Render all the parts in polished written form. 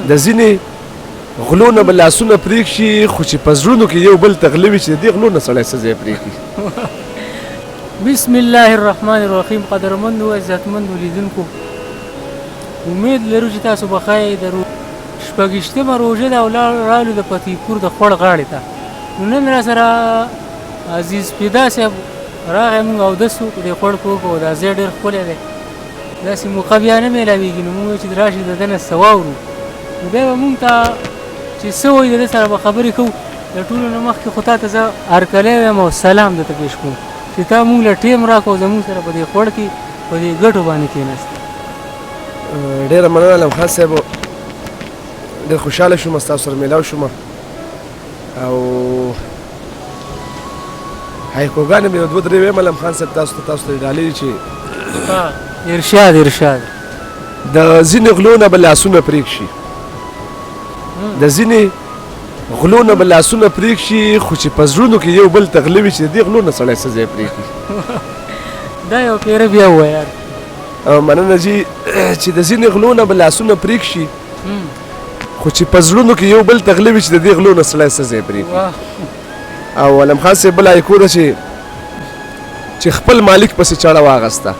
د ځینې غلو نه به لاسونه پرې کړي، خو چې په زړونو کې یو بل ته غله وي، چې د دې غلو نه سړی څه ځای پرېږدي. بسم الله الرحمن الرحیم. قدرمندو عزتمندو لیدونکو، امید لرو چې تاسو به ښه یئ. د شپږویشتمه روژه ده او رالو د فتیپور د خوړ غاړې ته. نو نن را سره عزیز فدا صاحب راغی، موږ اودس وکړو، د خوړ کې وکړو. دا ځای ډېر ښکلی دی، داسې موقع بیا نه میلاویږي. نو موږ چې راشي د ده نه څه واورو، نو بیا به موږ ته چې څه وایي د ده سره به خبرې کوو. د ټولو نه مخکې خو تا ته زه هرکلی وایم او سلام درته پېښ کوم چې تا موږ له ټیم راکړو، زموږ سره په دې خوړ کې په دې ګټو باندې کېناستې. ډېره مننه علم خان صاحب، ډېر خوشحاله شوم ستاسو سره میلاو شوم، او هایکوګانې مې یو دوه درې وایم علم خان صاحب تاسو ته، تاسو ته ډالۍ چې ارشاد ارشاد. د ځینې غلو نه به لاسونه پرې کړي، د ځینې غلو نه به لاسونه پرې کړي، خو چې په زړونو کې یو بل ته غله وي، چې د دې غلو نه سړی څه ځای پرېږدي. دا یو پیره بیا ووایه. مننه جي. چې د ځینې غلو نه به لاسونه پرې کړي، خو چې په زړونو کې یو بل ته غله وي، چې د دې غلو نه سړی څه ځای پرېږدي. او علم خان صاحب بله هایکو ده چې خپل مالک پسې چړه واغسته،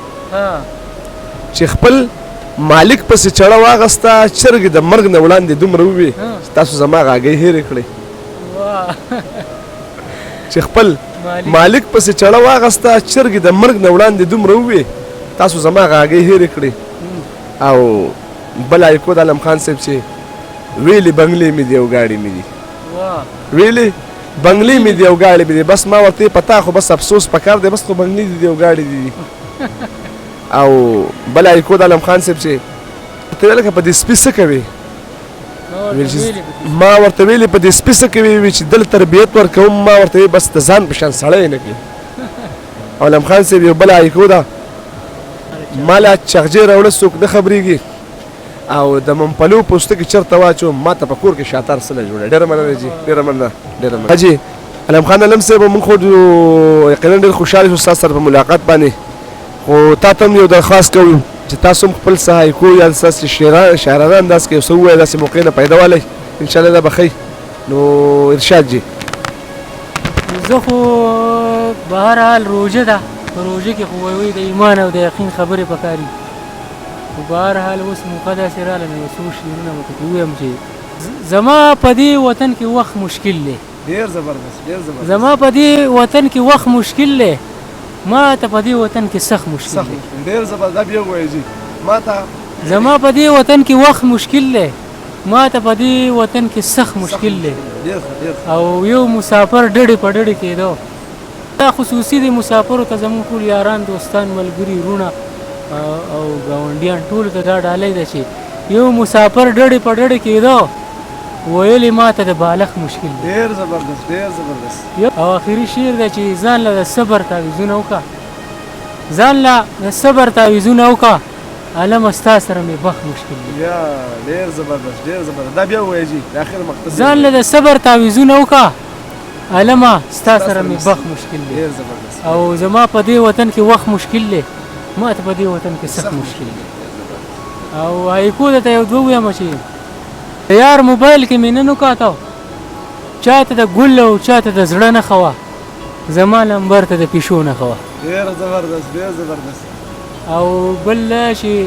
چې خپل مالک پسې چړه واغسته، چرګې د مرګ نه وړاندې دومره ووي چې تاسو زما غاګۍ هېرې کړئ. چې خپل مالک پسې چړه واغسته، چرګې د مرګ نه وړاندې دومره ووي تاسو زما غاګۍ هېرې کړئ. او بل هایکو د علم خان صاحب چې ویلې بنګلې مې دي او ګاډي مې دي، ویلې بنګلې مې دي او ګاډي مې دي، بس ما ورته پتا خو بس افسوس پکار دی، بس خو بنګلې دي او ګاډي دي. او بل هایکو د علم خان صاحب چې ورته ویل که په دې سپي څه کوې، ما ورته ویلې په دې سپي څه کوې، وی چې دل تربیت ورکوم، ما ورته ویل بس د ځان په شان سړی نه کوي. او علم خان صاحب یو بل هایکو ده، ما لا چغجې راوړه څوک نه خبرېږي، او د ممپلو پوستکي چېرته واچوم، ما ته په کور کې شاتار څه نه جوړوي. ډېره مننه جي، ډېره مننه، ډېره مننه جي. علم خان علم صاحب، موږ خو یقینا ډېر خوشحاله شو ستاسو سره په ملاقات باندې، خو تا ته هم یو درخواست کوو چې تاسو هم خپل څه هایکو یا ستاسو شاعرانه انداز کې یو څه ووایئ، داسې موقع نه پیدا والی ان شاء الله دا به ښه. نو ارشاد جي. زه خو بهرحال روژه ده، په روژه کې خو وایي د ایمان او د یقین خبرې پکاري، خو بهرحال اوس موقع داسې راغله، نو یو څو شعرونه به پکې ووایم چې زما په دې وطن کې وخت مشکل دی. ډېر زبردست، ډېر زبردست. زما په دې وطن کې وخت مشکل دی، ما ته په دې وطن کې سخت مشکل دی. ډېر زبردست، بیا ووایه جي. ما ته زما په دې وطن کې وخت مشکل دی، ما ته په دې وطن کې سخت مشکل دی. او یو مسافر ډډې په ډډې کېده، دا خصوصي دی مسافرو ته، زموږ ټول یاران، دوستان، ملګري، وروڼه او ګاونډیان ټولو ته دا ډالۍ ده چې یو مسافر ډډې په ډډې کېده، ویلې ما ته د بالښت مشکل دی. ډېر زبردست، ډېر زبردست. او آخري شعر دی چې ځان له د صبر تعویذونه وکړه، ځان له د صبر تعویذونه وکړه، علمه ستا سره مې بخت مشکل دی. یا ډېر زبردست، ډېر زبردست. دا بیا ووایه جي، د آخر مقصد. ځان له د صبر تعویذونه وکړه، علمه ستا سره مې بخت مشکل دی. ډېر زبردست. او زما په دې وطن کې وخت مشکل دی، ما ته په دې وطن کې سخت مشکل دی. او هایکو درته یو دوه ووایم چې د یار موبایل کې مې نن وکاته، چاته د ګل او چاته د زړه نښه وه، زما لمبر ته د پیشو نښه وه. ډېر زبردست، ډېر زبردست. او بل دا چې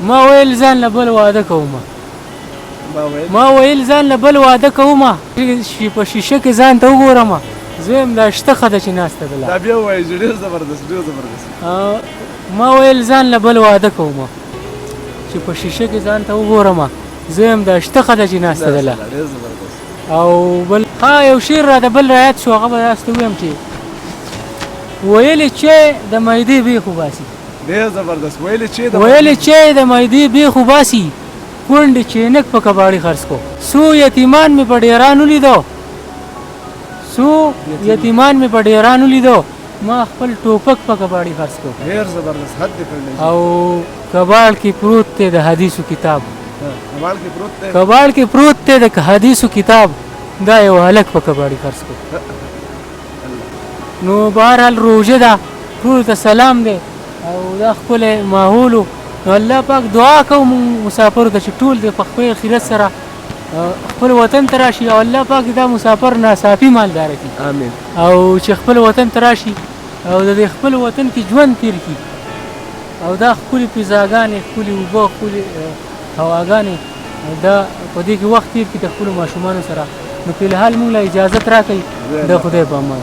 ما ویل ځان له بل واده کوم، ما ویل ځان له بل واده کوم، چې په شیشه کې ځان ته وګورم، زه یم دا شته ښه ده چې ناسته ده. دا بیا ووایه چې ډېر زبردست، ډېر زبردست. ما ویل ځان له بل واده کوم، چې په شیشه کې ځان ته وګورم، زه یم دا شته ښه ده چې ناسته ده. ډېر زبردست. او بل ها یو شعر راته بل رایاد شو، هغه به تاسو ته ووایم چې ویلې چې د معدې بیخ وباسي. ډېر زبردست. ویلې چې ویلې چې د معدې بیخ وباسي، کونډې چینک په کباړي خرڅ کو، څو یتیمان مې په ډېران ولیدو، څو یتیمان مې په ډېران ولیدو، ما خپل ټوپک په کباړي خرڅ کو. ډېر زبردست، حد دې کړلی. او کباړ کې پروت دی د حدیثو کتاب، کباړ کې پروت دی، کباړ کې پروت دی د حدیثو کتاب، دا یو هلک په کباړي خرڅ کو. نو بهرحال روژه ده، ټولو ته سلام دی، او دا ښکلی ماحول و. نو الله پاک دعا کوو موږ مسافرو ته چې ټول د په خپل خیرت سره خپل وطن ته راشي او الله پاک دا مسافر ناڅاپي مالدار کړي. امين. او چې خپل وطن ته راشي او د دې خپل وطن کې ژوند تیر کړي او دا ښکلې فضاګانې، ښکلې اوبه، ښکلې هواګانې دا په دې کې وخت تیر کړي د خپلو ماشومانو سره. نو فی الحال موږ له اجازت راکړئ، د خدای په امان.